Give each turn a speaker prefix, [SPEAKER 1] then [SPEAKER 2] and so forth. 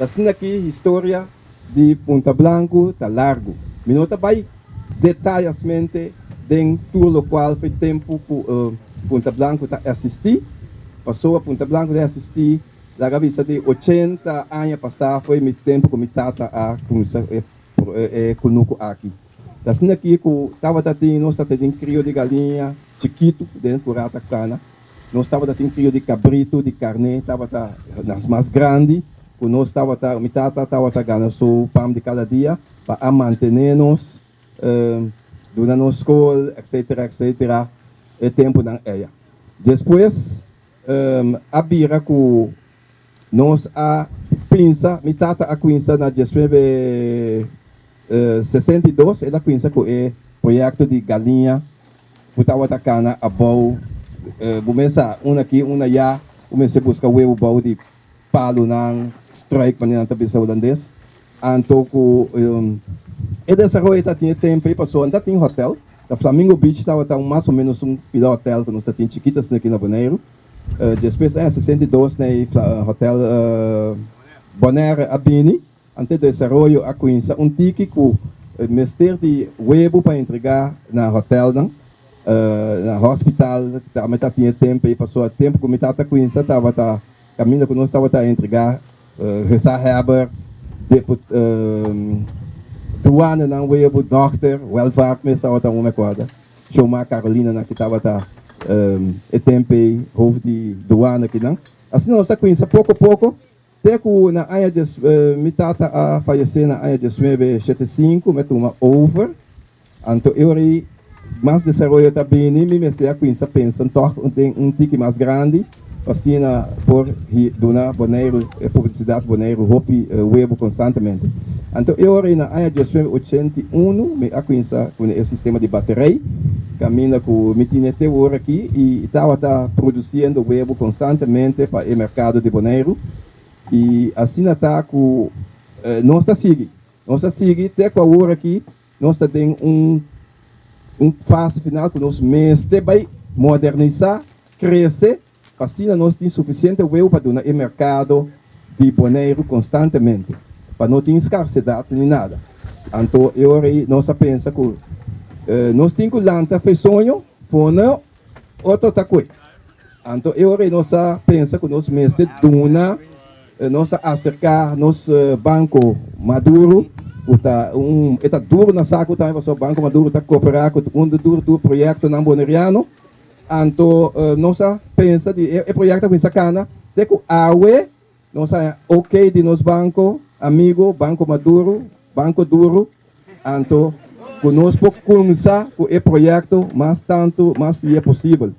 [SPEAKER 1] Asina aki historia di Punta Blanku ta largu. Mi no ta bai detayasmente den tur lokual for tempu ku Punta Blanku ta eksistí, pasobra Punta Blanku ta eksistí laga bisa di 80 aña pasá for mi tempu ku mi tata a kuminsá e kunuku aki. Ta asina aki ku tabata tin nos ta tin krio di galiña chikitu den kurá ta kana. Nos tabata tin krio di kabritu, di karné, tabata nas mas grandi ku nos tabata, mi tata tabata gana su pan di kada dia pa a mantené nos, duna nos skol, etsetera, etsetera, e tempunan eya. Despues a bira ku nos a pinsa, mi tata a kuinsa na 1962, el a kuinsa ku e proyekto di galiña ku tabata kana abou, bo mes sa, un aki, un aya, bo mester buska webu bou di palunan, struik, manera nan ta bisa hulandes. Anto ku e desaroyo ta tin e tempu ei pasobra nan ta tin hotel, ta Flamingo Beach tabata un mas o menos un pida hotel ku nos ta tin chikito asina aki na Boneiru. Despues aña 62 na e hotel Bonaire a bini. Ante desaroyo a kuinsa un tiki ku mester di webu pa entregá na hotelnan, na hospital tambe ta tin e tempu ei pasobra tempu ku mi tata kuinsa tabata kaminda ku nos tabata entregá gezaghebber, duanenan webu, dòkter, welvaart mes tabata un me kòrda, Shomar Carolina nan ki tabata e tempu ei hoofd di duana kinan. Asina nos a kuinsa poko poko. Te ku na aña dies, mi tata a fayesé na aña 1975, mi a tuma over. Anto e ora ei mas desaroyo ta bini, mi mester a kuminsá pensa tòg den un tiki mas grandi pa asina por duna Boneiru, e publisidat Boneiru hopi webu konstantemente. Anto e ora ei na aña 1981 mi a kuminsá ku e sistema di baterei, kaminda ku mi tine te ora aki i tabata produsiendo webu konstantemente pa e merkado di Boneiru. I asina ta ku nos ta sigui, nos ta sigui te ku awor aki nos ta den un un fase final ku nos mester bai modernisá, krese, pa asina nos tin sufisiente webu pa duna e merkado di Boneiru konstantemente, pa no tin skarsedat ni nada. Anto e ora ei nos a pensa ku nos tin ku lanta fe soño fono otro ta kue. Anto e ora ei nos a pensa ku nos mester duna, nos a aserká nos Banko Maduro ku ta un, e ta duru na saku tambe pasobra Banko Maduro ta koperá ku un tur tur proyektonan boneriano. Anto nos a pensa di e proyekto a kuminsá kana te ku awe nos a ok di nos banko amigo, Banko Maduro, Banko Duro, anto ku nos por kuminsá ku e proyekto mas tantu mas lie posibel.